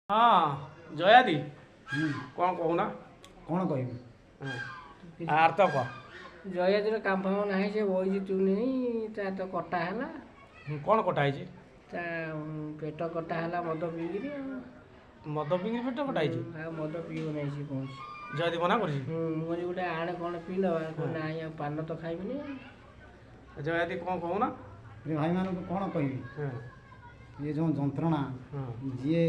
ହଁ ଜୟାଦି, ହୁଁ। କ'ଣ କହୁନା? କ'ଣ କହିବି? ହଁ, ଆର ତ କହ। ଜୟାଦିର କାମ ଫାମ ନାହିଁ, ସେ ବଇଛି ଚୁନି। ତା ତ କଟା ହେଲା। କ'ଣ କଟା ହେଇଛି? ତା ପେଟ କଟା ହେଲା ମଦ ପିଇକିରି ଆଉ। ମଦ ପିଇକିରି ପେଟ କଟା ହେଇଛି? ଆଉ ମଦ ପିଇବ ନାହିଁ ସେ କହୁଛି। ଜୟାଦି ମନା କରୁଛି? ହୁଁ, ମୁଁ କହିଲି ଗୋଟେ ଆଣେ କ'ଣ ପିଇଦେବା। ନାହିଁ, ଆଉ ପାନ ତ ଖାଇବିନି ଆଉ। ଜୟାଦି, କ'ଣ କହୁନା? ଏ ଭାଇମାନଙ୍କୁ କ'ଣ କହିବି? ଏ ଯେଉଁ ଯନ୍ତ୍ରଣା, ଯିଏ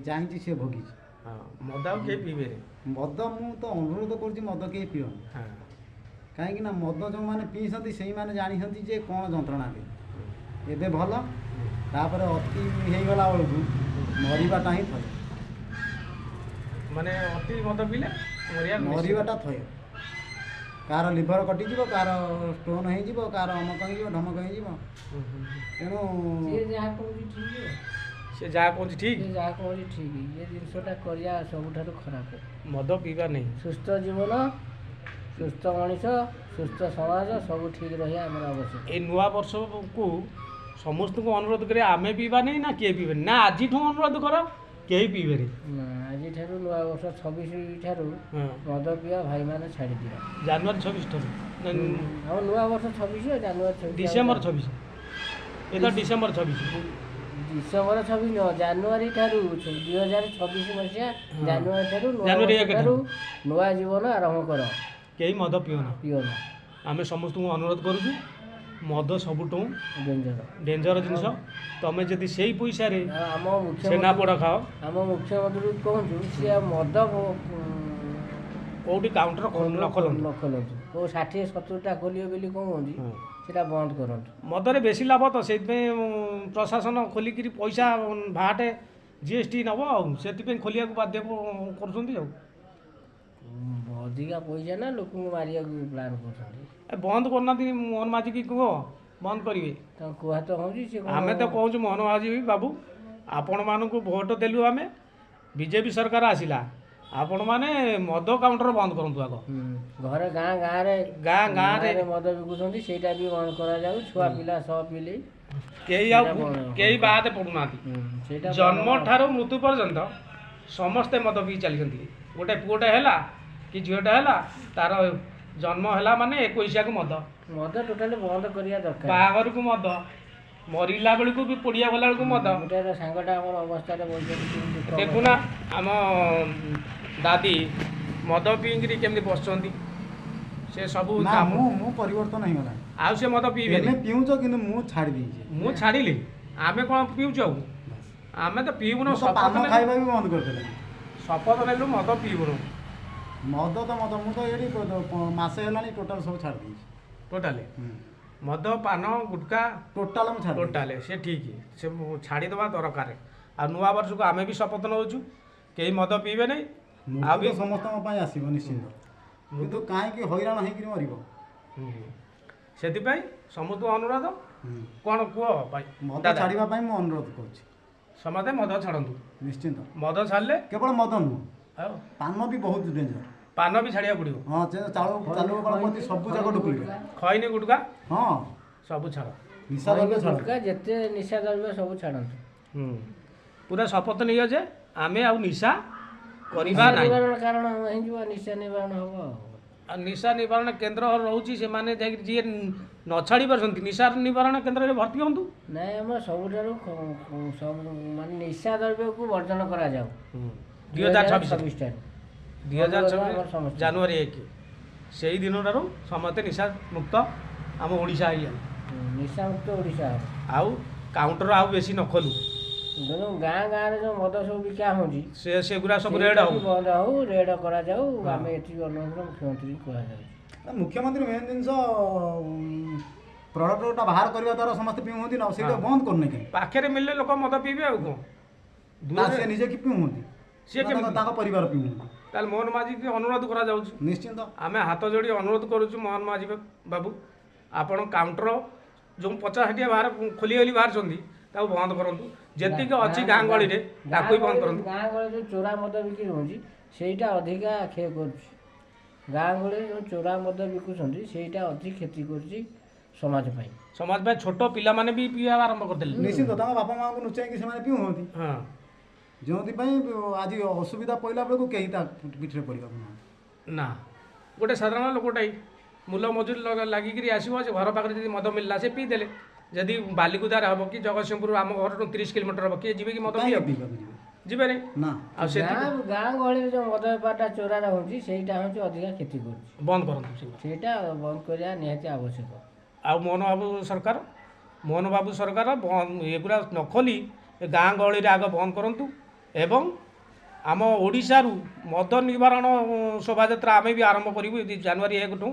ଜାଣିଛି ସିଏ ଭୋଗିଛି। ହଁ, ମଦ ଆଉ କେହି ପିଇବେନି। ମଦ ମୁଁ ତ ଅନୁରୋଧ କରୁଛି, ମଦ କେହି ପିଅନି। କାହିଁକି ନା ମଦ ଯେଉଁମାନେ ପିଇଛନ୍ତି, ସେଇମାନେ ଜାଣିଛନ୍ତି ଯେ କ'ଣ ଯନ୍ତ୍ରଣା ଦିଏ। ଏବେ ଭଲ, ତାପରେ ଅତି ହେଇଗଲା ବେଳକୁ ମରିବାଟା ହିଁ ଥୟ। ମାନେ ଅତି ମଦ ପିଇଲେ ମରିବା ନିଶ୍ଚିତ। ମରିବାଟା ଥୟ। କାହାର ଲିଭର କଟିଯିବ, କାହାର ଷ୍ଟୋନ୍ ହେଇଯିବ, କାହାର ଅମକ ହେଇଯିବ, ଢମକ ହେଇଯିବ। ହୁଁ, ହୁଁ, ହୁଁ। ତେଣୁ ସିଏ ଯାହା କହୁଛି ଠିକ୍ ଆଉ। ସେ ଯାହା କହୁଛି ଠିକ୍। ସିଏ ଯାହା କହୁଛି ଠିକ୍। ଏ ଜିନିଷଟା କରିବା ସବୁଠାରୁ ଖରାପ। ମଦ ପିଇବା ନାହିଁ। ସୁସ୍ଥ ଜୀବନ, ସୁସ୍ଥ ମଣିଷ, ସୁସ୍ଥ ସମାଜ, ସବୁ ଠିକ୍ ରହିବା ଆମର ଆବଶ୍ୟକ। ଏଇ ନୂଆ ବର୍ଷକୁ ସମସ୍ତଙ୍କୁ ଅନୁରୋଧ କରିବା, ଆମେ ପିଇବା ନାହିଁ ନା କିଏ ପିଇବେନି ନା, ଆଜିଠୁ ଅନୁରୋଧ କର, କେହି ପିଇବେନି। ନା, ଆଜିଠାରୁ ନୂଆ ବର୍ଷ 26 ଠାରୁ ମଦ ପିଇବା ଭାଇମାନେ ଛାଡ଼ିଦିଅ। ଜାନୁଆରୀ 26 ଠାରୁ ନା? ଆମ ନୂଆ ବର୍ଷ 26, ଜାନୁଆରୀ 26। ଡିସେମ୍ବର 26, ଏ ତ ଡିସେମ୍ବର 26। ଡିସେମ୍ବର 26 ନୁହଁ, ଜାନୁଆରୀ ଠାରୁ, 2026 ମସିହା ଜାନୁଆରୀ ଠାରୁ, ନୂଆ ଜାନୁଆରୀ ବର୍ଷ 1 ଠାରୁ ନୂଆ ଜୀବନ ଆରମ୍ଭ କର। କେହି ମଦ ପିଅ ନା। ପିଅ ନା। ଆମେ ସମସ୍ତଙ୍କୁ ଅନୁରୋଧ କରୁଛୁ, ମଦ ସବୁଠୁ ଡେଞ୍ଜର। ଡେଞ୍ଜର ଜିନିଷ। ତମେ ଯଦି ସେଇ ପଇସାରେ ଆଉ ଆମ ମୁଖ୍ୟମନ୍ତ୍ରୀ ଛେନାପୋଡ଼ ଖାଅ। ଆମ ମୁଖ୍ୟମନ୍ତ୍ରୀ କହୁଛୁ, ସିଏ ଆଉ ମଦ କୋଉଠି କାଉଣ୍ଟର ନ ଖୋଲନ୍ତୁ। ନ ଖୋଲନ୍ତୁ। କୋଉ 60 70ଟା ଖୋଲିବେ ବୋଲି କହୁଛନ୍ତି, ସେଟା ବନ୍ଦ କରନ୍ତୁ। ମଦରେ ବେଶୀ ଲାଭ ତ, ସେଇଥିପାଇଁ ପ୍ରଶାସନ ଖୋଲିକିରି ପଇସା ଭାଟେ ଜିଏସ୍ଟି ନେବ, ଆଉ ସେଥିପାଇଁ ଖୋଲିବାକୁ ବାଧ୍ୟ କରୁଛନ୍ତି ଆଉ। ଅଧିକା ପଇସା ନା ଲୋକଙ୍କୁ ମାରିବାକୁ ପ୍ଲାନ୍ କରୁଛନ୍ତି। ଏ ବନ୍ଦ କରୁନାହାନ୍ତି, ମୋହନ ମାଝୀକି କୁହ ବନ୍ଦ କରିବେ। ତାଙ୍କୁ କୁହା ତ ହେଉଛି, ସେ କ'ଣ? ଆମେ ତ କହୁଛୁ, ମୋହନ ମାଝୀ ବାବୁ, ଆପଣମାନଙ୍କୁ ଭୋଟ ଦେଲୁ ଆମେ, ବିଜେପି ସରକାର ଆସିଲା, ଆପଣମାନେ ମଦ କାଉଣ୍ଟର ବନ୍ଦ କରନ୍ତୁ ଆଗ। ଘରେ, ଗାଁ ଗାଁରେ ଗାଁ ଗାଁରେ ଗାଁରେ ମଦ ବିକୁଛନ୍ତି, ସେଇଟା ବି ବନ୍ଦ କରାଯାଉ। ଛୁଆ ପିଲା ସହ ପିଲି କେହି ଆଉ ସେଇଟା ବନ୍ଦ। କେହି ବାଦ ପଡ଼ୁନାହାନ୍ତି। ସେଇଟା ଜନ୍ମ ବନ୍ଦ। ଠାରୁ ମୃତ୍ୟୁ ପର୍ଯ୍ୟନ୍ତ ସମସ୍ତେ ମଦ ପିଇ ଚାଲିଛନ୍ତି। ଗୋଟେ ପୁଅଟେ ହେଲା କି ଝିଅଟେ ହେଲା, ତାର ଜନ୍ମ ହେଲା ମାନେ ଏକୋଇଶିଆକୁ ମଦ। ମଦ ଟୋଟାଲି ବନ୍ଦ କରିବା ଦରକାର। ବାହାଘରକୁ ମଦ, ମରିଲା ବେଳକୁ ବି, ପଡ଼ିଆ ଗଲା ବେଳକୁ ମଦ। ଗୋଟେ ସାଙ୍ଗଟା ଆମର ଅବସ୍ଥାରେ ବସିଛନ୍ତି, କେମିତି ଦୁଃଖ। ଦେଖୁନା, ଆମ ଦାଦି ମଦ ପିଇକିରି କେମିତି ବସୁଛନ୍ତି ସେ ସବୁ। ନା, ମୁଁ ପରିବର୍ତ୍ତନ ହେଇଗଲାଣି। ଆଉ ସେ ମଦ ପିଇବେନି। ତମେ ପିଉଛ, କିନ୍ତୁ ମୁଁ ଛାଡ଼ି ଦେଇଛି। ମୁଁ ଛାଡ଼ିଲି। ଆମେ କ'ଣ ପିଉଛୁ ଆଉ? ବାସ୍। ଆମେ ତ ପିଇବୁନୁ। ମୁଁ ତ ଶପଥ ପାନ ନେଲୁ। ଖାଇବା ବି ବନ୍ଦ କରିଦେଲି। ଶପଥ ନେଲୁ ମଦ ପିଇବୁନୁ। ମଦ ତ ମଦ, ମୁଁ ତ ଏଇଠି ମାସେ ହେଲାଣି ଟୋଟାଲ ସବୁ ଛାଡ଼ି ଦେଇଛି। ଟୋଟାଲେ ମଦ, ପାନ, ଗୁଟକା। ଟୋଟାଲ ମୁଁ ଛାଡ଼ି ଦେଇଛି। ଟୋଟାଲେ ସେ ଠିକ୍, ସେ ଛାଡ଼ିଦେବା ଦରକାର। ଆଉ ନୂଆ ବର୍ଷକୁ ଆମେ ବି ଶପଥ ନେଉଛୁ, କେହି ମଦ ପିଇବେ ନାହିଁ। ଆଉ ମୃତ୍ୟୁ ବି ତ ସମସ୍ତଙ୍କ ପାଇଁ ଆସିବ ନିଶ୍ଚିନ୍ତ, କିନ୍ତୁ କାହିଁକି ହଇରାଣ ହେଇକିରି ମରିବ? ହୁଁ। ସେଥିପାଇଁ ସମସ୍ତଙ୍କୁ ଅନୁରୋଧ। କ'ଣ କୁହ ଭାଇ? ମଦ ଦାଦା, ଛାଡ଼ିବା ପାଇଁ ମୁଁ ଅନୁରୋଧ କରୁଛି। ସମସ୍ତେ ମଦ ଛାଡ଼ନ୍ତୁ। ନିଶ୍ଚିନ୍ତ। ମଦ ଛାଡ଼ିଲେ କେବଳ ମଦ ନୁହଁ, ଆଉ ପାନ ବି ବହୁତ ଡେଞ୍ଜର। ପାନ ବି ଛାଡ଼ିବାକୁ ପଡ଼ିବ। ହଁ, ସେ ଚାଳୁ ଚାଲୁ ପ୍ରତି ସବୁ ଯାକ ଡୁପ୍ଲିକେଟ୍। ଖଇନି, ଗୁଟକା, ସବୁ ଛାଡ଼। ନିଶା ଦ୍ରବ୍ୟ ଛାଡ଼। ଗୁଟକା, ଯେତେ ନିଶା ଦ୍ରବ୍ୟ ସବୁ ଛାଡ଼ନ୍ତୁ। ହୁଁ, ପୁରା ଶପଥ ନେଇଯାଅ ଯେ ଆମେ ଆଉ ନିଶା କରିବା ନିଶା ନାହିଁ। ନିବାରଣ କାରଣ ହେଇଯିବ, ନିଶା ନିବାରଣ ହବ ଆଉ। ଆଉ ନିଶା ନିବାରଣ କେନ୍ଦ୍ର ରହୁଛି, ସେମାନେ ଯାଇକି ଯିଏ ନ ଛାଡ଼ି ପାରୁଛନ୍ତି, ନିଶା ନିବାରଣ କେନ୍ଦ୍ରରେ ଭର୍ତ୍ତି ହୁଅନ୍ତୁ। ନାଇଁ, ଆମର ସବୁଠାରୁ ସବୁ ମାନେ ନିଶା ଦ୍ରବ୍ୟକୁ ବର୍ଜନ କରାଯାଉ। 2026। 26 ଠାରୁ। ଦୁଇ ହଜାର ଅନୁରୋଧ ଆମର ଛବିଶ ସମସ୍ତଙ୍କୁ। ଜାନୁଆରୀ 1, ସେଇ ଦିନଠାରୁ ସମସ୍ତେ ନିଶା ମୁକ୍ତ ଆମ ଓଡ଼ିଶା ହେଇଯାଉ। ନିଶା ମୁକ୍ତ ଓଡ଼ିଶା ହବ। ଆଉ କାଉଣ୍ଟର ଆଉ ବେଶୀ ନ ଖୋଲୁ। ତେଣୁ ଗାଁ ଗାଁରେ ଯେଉଁ ମଦ ସବୁ ବିକା ହେଉଛି, ସେ ସେଗୁଡ଼ା ସବୁ ରେଡ଼ ସେଇଟା ହଉ। ବି ବନ୍ଦ ହଉ, ରେଡ଼ କରାଯାଉ। ଆମେ ଏତିକି ଅନୁରୋଧ ମୁଖ୍ୟମନ୍ତ୍ରୀଙ୍କୁ କୁହାଯାଉଛି। ମୁଖ୍ୟମନ୍ତ୍ରୀ ମେନ୍ ଜିନିଷ ପ୍ରଡକ୍ଟଟା ବାହାର କରିବା ଦ୍ୱାରା ସମସ୍ତେ ପିଉଛନ୍ତି ନା, ସେଇଟା ବନ୍ଦ କରୁନି କାହିଁକି? ପାଖରେ ମିଳିଲେ ଲୋକ ମଦ ପିଇବେ, ଆଉ କ'ଣ? ନା, ଦୂରରେ ସେ ନିଜେ କି ପିଉଛନ୍ତି ସିଏ ନା କେମିତି ତାଙ୍କ ପରିବାର ପିଉଛନ୍ତି? ତାହେଲେ ମୋହନ ମାଝୀକି ଅନୁରୋଧ କରାଯାଉଛି। ନିଶ୍ଚିନ୍ତ। ଆମେ ହାତ ଯୋଡ଼ି ଅନୁରୋଧ କରୁଛୁ, ମୋହନ ମାଝୀ ବାବୁ, ଆପଣ କାଉଣ୍ଟର ଯେଉଁ 50 60 ବାହାର ଖୋଲି ଖୋଲି ବାହାରୁଛନ୍ତି, ତାକୁ ବନ୍ଦ କରନ୍ତୁ। ଯେତିକି ଅଛି ଗାଁ ଗହଳିରେ, ତାକୁ ବି ବନ୍ଦ କରନ୍ତୁ। ଗାଁ ଗହଳିରେ ଯେଉଁ ଚୋରା ମଦ ବିକ୍ରି ହେଉଛି, ସେଇଟା ଅଧିକା କ୍ଷୟ କରୁଛି। ଗାଁ ଗହଳିରେ ଯେଉଁ ଚୋରା ମଦ ବିକୁଛନ୍ତି, ସେଇଟା ଅଧିକ କ୍ଷତି କରୁଛି ସମାଜ ପାଇଁ। ସମାଜ ପାଇଁ। ଛୋଟ ପିଲାମାନେ ବି ପିଇବା ଆରମ୍ଭ କରିଦେଲେ। ନିଶ୍ଚିନ୍ତ, ତାଙ୍କ ବାପା ମାଆଙ୍କୁ ଲୁଚେଇକି ସେମାନେ ପିଉଛନ୍ତି। ହଁ। ଯେଉଁଥିପାଇଁ ଆଜି ଅସୁବିଧା ପଡ଼ିଲା ବେଳକୁ କେହି ତା ପିଠିରେ ପଡ଼ିବାକୁ ନାହାନ୍ତି। ନା, ଗୋଟେ ସାଧାରଣ ଲୋକଟାଇ ମୂଲ ମଜୁରୀ ଲାଗିକିରି ଆସିବ, ସେ ଘର ପାଖରେ ଯଦି ମଦ ମିଳିଲା ସେ ପିଇଦେଲେ। ଯଦି ବାଲିକୁଦାରେ ହେବ କି ଜଗତସିଂହପୁର, ଆମ ଘରଠୁ 30 କିଲୋମିଟର ହେବ, କିଏ ଯିବେ କି ମଦ କାହିଁକି ପିଇବାକୁ? ପିଇବାକୁ ଯିବେ? ଯିବେନି। ନା। ଆଉ ସେ ଗାଁ ଗାଁ ଗହଳିରେ ଯେଉଁ ମଦ ବେପାରଟା ଚୋରାରେ ହେଉଛି, ସେଇଟା ହେଉଛି ଅଧିକା କ୍ଷତି କରୁଛି। ବନ୍ଦ କରନ୍ତୁ ସେଗୁଡ଼ା। ସେଇଟା ବନ୍ଦ କରିବା ନିହାତି ଆବଶ୍ୟକ। ଆଉ ମୋହନ ବାବୁ ସରକାର, ମୋହନ ବାବୁ ସରକାର ଏଗୁଡ଼ା ନ ଖୋଲି ଏ ଗାଁ ଗହଳିରେ ଆଗ ବନ୍ଦ କରନ୍ତୁ। ଏବଂ ଆମ ଓଡ଼ିଶାରୁ ମଦ ନିବାରଣ ଶୋଭାଯାତ୍ରା ଆମେ ବି ଆରମ୍ଭ କରିବୁ ଯଦି ଜାନୁଆରୀ 1ଠୁ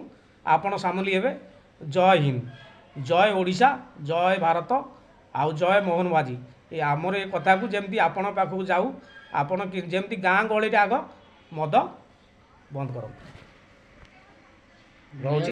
ଆପଣ ସାମିଲ ହେବେ। ଜୟ ହିନ୍ଦ, ଜୟ ଓଡ଼ିଶା, ଜୟ ଭାରତ ଆଉ ଜୟ ମୋହନ ମାଝୀ। ଏ ଆମର ଏ କଥାକୁ ଯେମିତି ଆପଣ ପାଖକୁ ଯାଉ, ଆପଣ ଯେମିତି ଗାଁ ଗହଳିରେ ଆଗ ମଦ ବନ୍ଦ କରନ୍ତୁ। ରହୁଛି।